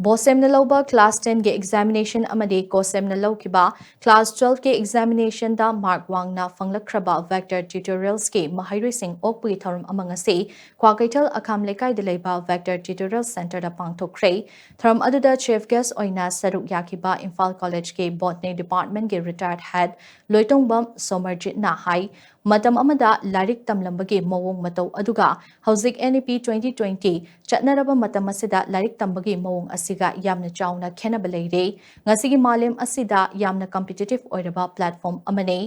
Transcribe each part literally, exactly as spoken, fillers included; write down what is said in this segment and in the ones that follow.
ꯕꯣꯁꯦꯝꯅ ꯂꯧꯕ class ten ꯒꯤ examination ꯑꯃꯗꯤ ꯀꯣꯁꯦꯝꯅ ꯂꯧꯈꯤꯕ class twelve ꯀꯤ examination ꯗ mark ꯋꯥꯡꯅ ꯐꯪꯂꯛꯈ꯭ꯔꯕ Vector Tutorials ꯀꯤ ꯃꯍꯩꯔꯣꯏꯁꯤꯡ ꯑꯣꯛꯄꯒꯤ ꯊꯧꯔꯝ ꯑꯃ ꯉꯁꯤ ꯀ꯭ꯋꯥꯀꯩꯊꯦꯜ ꯑꯈꯥꯝ ꯂꯩꯀꯥꯏꯗ ꯂꯩꯕ Vector Tutorial Center ꯗ ꯄꯥꯡꯊꯣꯛꯈ꯭ꯔꯦ꯫ ꯊꯧꯔꯝ ꯑꯗꯨꯗ chief guest ꯑꯣꯏꯅ ꯁꯔꯨꯛ ꯌꯥꯈꯤꯕ ꯏꯝꯐꯥꯜ College ꯀꯤ Botany Department ꯀꯤ retired head ꯂꯣꯏꯇꯣꯡꯕꯝ ꯁꯣꯃꯔꯖꯤꯠꯅ ꯍꯥꯏ, ꯃꯇꯝ ꯑꯃꯗ ꯂꯥꯏꯔꯤꯛ ꯇꯝꯂꯝꯕꯒꯤ ꯃꯑꯣꯡ ꯃꯇꯧ ꯑꯗꯨꯒ ꯍꯧꯖꯤꯛ N E P twenty twenty ꯆꯠꯅꯔꯕ ꯃꯇꯝ ꯑꯁꯤꯗ ꯂꯥꯏꯔꯤꯛ ꯇꯝꯕꯒꯤ ꯃꯑꯣꯡ ꯑꯁꯤꯒ ꯌꯥꯝꯅ ꯆꯥꯎꯅ ꯈꯦꯠꯅꯕ ꯂꯩꯔꯦ꯫ ꯉꯁꯤꯒꯤ ꯃꯥꯂꯦꯝ ꯑꯁꯤꯗ ꯌꯥꯝꯅ competitive ꯑꯣꯏꯔꯕ platform ꯑꯃꯅꯤ꯫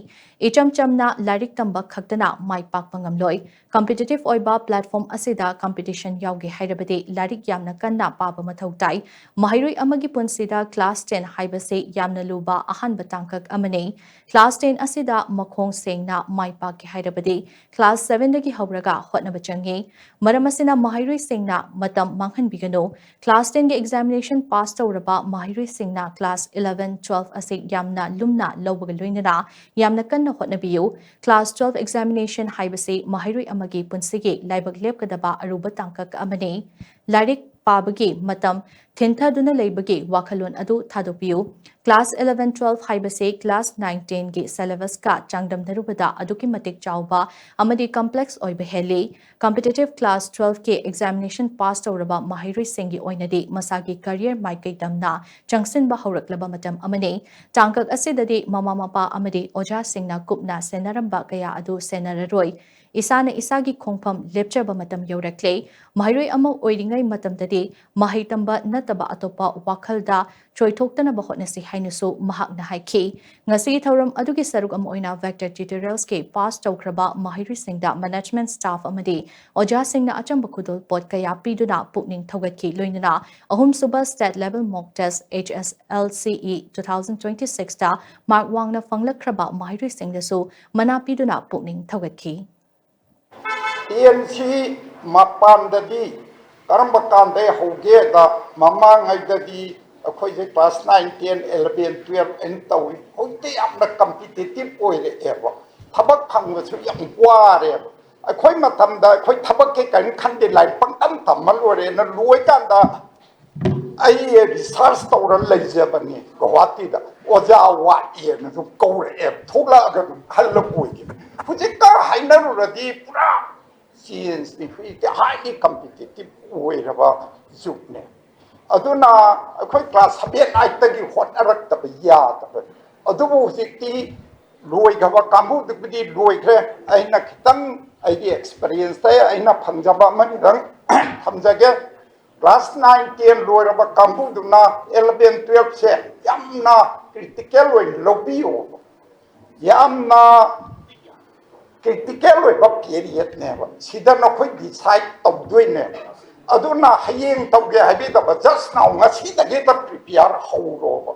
ꯏꯆꯝ ꯆꯝꯅ ꯂꯥꯏꯔꯤꯛ ꯇꯝꯕ ꯈꯛꯇꯅ ꯃꯥꯏ ꯄꯥꯛꯄ ꯉꯝꯂꯣꯏ꯫ Competitive ꯑꯣꯏꯕ platform ꯑꯁꯤꯗ competition ꯌꯥꯎꯒꯦ ꯍꯥꯏꯔꯕꯗꯤ ꯂꯥꯏꯔꯤꯛ ꯌꯥꯝꯅ ꯀꯟꯅ ꯄꯥꯕ ꯃꯊꯧ ꯇꯥꯏ꯫ ꯃꯍꯩꯔꯣꯏ ꯑꯃꯒꯤ ꯄꯨꯟꯁꯤꯗ class ten ꯍꯥꯏꯕꯁꯤ ꯌꯥꯝꯅ ꯂꯨꯕ ꯑꯍꯥꯟꯕ ꯇꯥꯡꯀꯛ ꯑꯃꯅꯤ꯫ Class ten ꯑꯁꯤꯗ ꯃꯈꯣꯡ ꯁꯦꯡꯅ ꯃꯥꯏ ꯄꯥꯛꯀꯦ ꯍꯥꯏꯔꯕꯗꯤ class seven ꯗꯒꯤ ꯍꯧꯔꯒ ꯍꯣꯠꯅꯕ ꯆꯪꯏ꯫ ꯃꯔꯝ ꯑꯁꯤꯅ ꯃꯍꯩꯔꯣꯏꯁꯤꯡꯅ ꯃꯇꯝ ꯃꯥꯡꯍꯟꯕꯤꯒꯅꯨ꯫ Class ten ꯒꯤ examination pass ꯇꯧꯔꯕ ꯃꯍꯩꯔꯣꯏꯁꯤꯡꯅ class eleven, twelve ꯑꯁꯤ ꯌꯥꯝꯅ ꯂꯨꯝꯅ ꯂꯧꯕꯒ ꯂꯣꯏꯅꯅ ꯌꯥꯝꯅ ꯀꯟꯅ ꯍꯣꯠꯅꯕꯤꯌꯨ꯫ Class twelve examination ꯍꯥꯏꯕꯁꯤ ꯃꯍꯩꯔꯣꯏ ꯑꯃꯒꯤ ꯄꯨꯟꯁꯤꯒꯤ ꯂꯥꯏꯕꯛ ꯂꯦꯞꯀꯗꯕ ꯑꯔꯨꯕ ꯇꯥꯡꯀꯛ ꯑꯃꯅꯤ꯫ ꯂꯥꯏꯔꯤꯛ ꯄꯥꯕꯒꯤ ꯃꯇꯝ ꯊꯤꯟꯊꯗꯨꯅ ꯂꯩꯕꯒꯤ ꯋꯥꯈꯜꯂꯣꯟ ꯑꯗꯨ ꯊꯥꯗꯣꯛꯄꯤꯌꯨ꯫ Class eleven, twelve ꯍꯥꯏꯕꯁꯤ class nine, ten ꯒꯤ syllabus ꯀ ꯆꯥꯡꯗꯝꯅꯔꯨꯕꯗ ꯑꯗꯨꯛꯀꯤ ꯃꯇꯤꯛ ꯆꯥꯎꯕ ꯑꯃꯗꯤ complex ꯑꯣꯏꯕ ꯍꯦꯜꯂꯤ꯫ Competitive class twelve ꯀꯤ examination pass ꯇꯧꯔꯕ ꯃꯍꯩꯔꯣꯏꯁꯤꯡꯒꯤ ꯑꯣꯏꯅꯗꯤ ꯃꯁꯥꯒꯤ career ꯃꯥꯏꯀꯩ ꯇꯝꯅ ꯆꯪꯁꯤꯟꯕ ꯍꯧꯔꯛꯂꯕ ꯃꯇꯝ ꯑꯃꯅꯤ꯫ ꯇꯥꯡꯀꯛ ꯑꯁꯤꯗꯗꯤ ꯃꯃꯥ ꯃꯄꯥ ꯑꯃꯗꯤ ꯑꯣꯖꯥꯁꯤꯡꯅ ꯀꯨꯞꯅ ꯁꯦꯟꯅꯔꯝꯕ ꯀꯌꯥ ꯑꯗꯨ ꯁꯦꯟꯅꯔꯔꯣꯏ꯫ ꯏꯁꯥꯅ ꯏꯁꯥꯒꯤ ꯈꯣꯡꯐꯝ ꯂꯦꯞꯆꯕ ꯃꯇꯝ ꯌꯧꯔꯛꯂꯦ꯫ ꯃꯍꯩꯔꯣꯏ ꯑꯃ ꯑꯣꯏꯔꯤꯉꯩ ꯃꯇꯝꯗꯗꯤ ꯃꯍꯩ ꯇꯝꯕ ꯅꯠꯇꯕ ꯑꯇꯣꯞꯄ ꯋꯥꯈꯜꯗ ꯆꯣꯏꯊꯣꯛꯇꯅꯕ ꯍꯣꯠꯅꯁꯤ ꯍꯥꯏꯅꯁꯨ ꯃꯍꯥꯛꯅ ꯍꯥꯏꯈꯤ꯫ ꯉꯁꯤꯒꯤ ꯊꯧꯔꯝ ꯑꯗꯨꯒꯤ ꯁꯔꯨꯛ ꯑꯃ ꯑꯣꯏꯅ Vector Tutorials ꯀꯤ pass ꯇꯧꯈ꯭ꯔꯕ ꯃꯍꯩꯔꯣꯏꯁꯤꯡꯗ management staff ꯑꯃꯗꯤ ꯑꯣꯖꯥꯁꯤꯡꯅ ꯑꯆꯝꯕ ꯈꯨꯗꯣꯜꯄꯣꯠ ꯀꯌꯥ ꯄꯤꯗꯨꯅ ꯄꯨꯛꯅꯤꯡ ꯊꯧꯒꯠꯈꯤ꯫ ꯂꯣꯏꯅꯅ ꯑꯍꯨꯝꯁꯨꯕ state level mock test H S L C E two thousand twenty six ꯇ mark ꯋꯥꯡꯅ ꯐꯪꯂꯛꯈ꯭ꯔꯕ ꯃꯍꯩꯔꯣꯏꯁꯤꯡꯗꯁꯨ ꯃꯅꯥ ꯄꯤꯗꯨꯅ ꯄꯨꯛꯅꯤꯡ ꯊꯧꯒꯠꯈꯤ꯫ Ten ꯁꯤ ꯃꯄꯥꯟꯗꯗꯤ ꯀꯔꯝꯕ ꯀꯥꯟꯗꯩ ꯍꯧꯒꯦꯗ, ꯃꯃꯥꯡꯉꯩꯗꯗꯤ ꯑꯩꯈꯣꯏꯁꯦ class nine, ten, eleven, twelve ꯑꯩꯅ ꯇꯧꯏ꯫ ꯍꯧꯖꯤꯛꯇꯤ ꯌꯥꯝꯅ competitive ꯑꯣꯏꯔꯛꯑꯦꯕ, ꯊꯕꯛ ꯐꯪꯕꯁꯨ ꯌꯥꯝ ꯋꯥꯔꯦꯕ꯫ ꯑꯩꯈꯣꯏ ꯃꯇꯝꯗ ꯑꯩꯈꯣꯏ ꯊꯕꯛꯀꯤ ꯀꯔꯤꯝ ꯈꯟꯗꯦ, ꯂꯥꯏꯔꯤꯛ ꯄꯪꯇꯝ ꯇꯝꯃ ꯂꯣꯏꯔꯦꯅ ꯂꯣꯏꯀꯥꯟꯗ ꯑꯩ ꯔꯤꯁꯥꯔꯁ ꯇꯧꯔ ꯂꯩꯖꯕꯅꯤ ꯒꯧꯍꯥꯇꯤꯗ, ꯑꯣꯖꯥ ꯋꯥꯠꯂꯦꯅꯁꯨ ꯀꯧꯔꯛꯑꯦ, ꯊꯣꯛꯂꯛꯑꯒ ꯑꯗꯨꯝ ꯈꯜꯂ ꯑꯣꯏꯈꯤꯕꯅꯤ꯫ ꯍꯧꯖꯤꯛꯀ ꯍꯥꯏꯅꯔꯨꯔꯗꯤ ꯄꯨꯔꯥ ꯆꯦꯟꯖꯅꯤ꯫ ꯍꯧꯖꯤꯛꯇꯤ ꯍꯥꯏꯂꯤ ꯀꯝꯄꯤꯇꯤꯇꯤꯞ ꯑꯣꯏꯔꯕ ꯖꯨꯒꯅꯦ꯫ ꯑꯗꯨꯅ ꯑꯩꯈꯣꯏ ꯀ꯭ꯂꯥꯁ ꯁꯚꯦꯟ ꯑꯥꯏꯠꯇꯒꯤ ꯍꯣꯠꯅꯔꯛꯇꯕ ꯌꯥꯗꯕꯅꯤ꯫ ꯑꯗꯨꯕꯨ ꯍꯧꯖꯤꯛꯇꯤ ꯂꯣꯏꯈ꯭ꯔꯕ ꯀꯥꯡꯕꯨꯗꯨꯕꯨꯗꯤ ꯂꯣꯏꯈ꯭ꯔꯦ꯫ ꯑꯩꯅ ꯈꯤꯇꯪ ꯑꯩꯒꯤ ꯑꯦꯛꯁꯄꯤꯔꯤꯌꯦꯟꯁꯇ ꯑꯩꯅ ꯐꯪꯖꯕ ꯑꯃꯅꯤꯗꯪ ꯊꯝꯖꯒꯦ꯫ ꯀ꯭ꯂꯥꯁ ꯅꯥꯏꯟ ꯇꯦꯟ ꯂꯣꯏꯔꯕ ꯀꯥꯡꯕꯨꯗꯨꯅ ꯑꯦꯂꯚꯦꯟ ꯇꯨꯌꯦꯜꯞꯁꯦ ꯌꯥꯝꯅ ꯀ꯭ꯔꯤꯇꯤꯀꯦꯜ ꯑꯣꯏꯅ ꯂꯧꯕꯤꯌꯣꯕ꯫ ꯌꯥꯝꯅ ꯀ꯭ꯔꯤꯇꯤꯀꯦꯜ ꯑꯣꯏꯕ ꯄꯦꯔꯤꯌꯠꯅꯦꯕ꯫ ꯁꯤꯗ ꯅꯈꯣꯏ ꯗꯤꯁꯥꯏꯠ ꯇꯧꯗꯣꯏꯅꯦꯕ꯫ ꯑꯗꯨꯅ ꯍꯌꯦꯡ ꯇꯧꯒꯦ ꯍꯥꯏꯕꯤꯗꯕ, ꯖꯁ ꯅꯥꯎ ꯉꯁꯤꯗꯒꯤ ꯍꯦꯛꯇ ꯄ꯭ꯔꯤꯄꯤꯌꯥꯔ ꯍꯧꯔꯣꯕ꯫